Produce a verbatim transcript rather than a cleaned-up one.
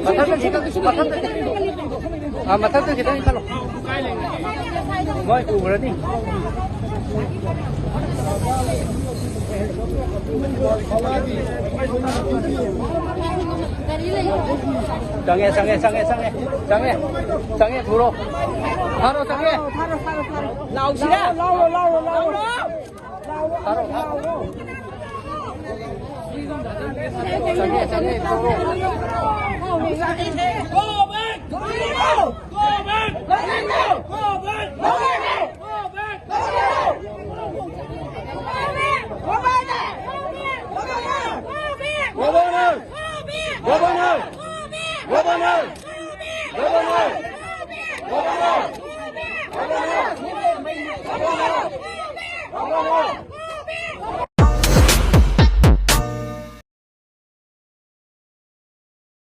ꯃꯊꯛꯇ ꯈꯤꯇꯪ, ꯃꯊꯛꯇ ꯈꯤꯇꯪ꯫ ꯑꯥ, ꯃꯊꯛꯇ ꯈꯤꯇꯪ ꯏꯟꯈꯠꯂꯣ꯫ ꯃꯣꯏ ꯎꯈ꯭ꯔꯅꯤ꯫ ꯆꯪꯉꯦ, ꯆꯪꯉꯦ, ꯆꯪꯉꯦ, ꯆꯪꯉꯦ꯫ ꯆꯪꯉꯦ, ꯆꯪꯉꯦ, ꯄꯨꯔꯣ꯫ ꯐꯥꯔꯣ, ꯆꯪꯉꯦ꯫ ꯂꯥꯎꯁꯤꯔꯥ? ꯂꯥꯎꯔꯣ, ꯂꯥꯎꯔꯣ, ꯂꯥꯎꯔꯣ꯫ ꯐꯥꯔꯣ, ꯐꯥꯔꯣ꯫ ꯆꯪꯉꯦ, ꯆꯪꯉꯦ, ꯄꯨꯔꯣ꯫ Governor! Governor! Governor! Governor! Governor!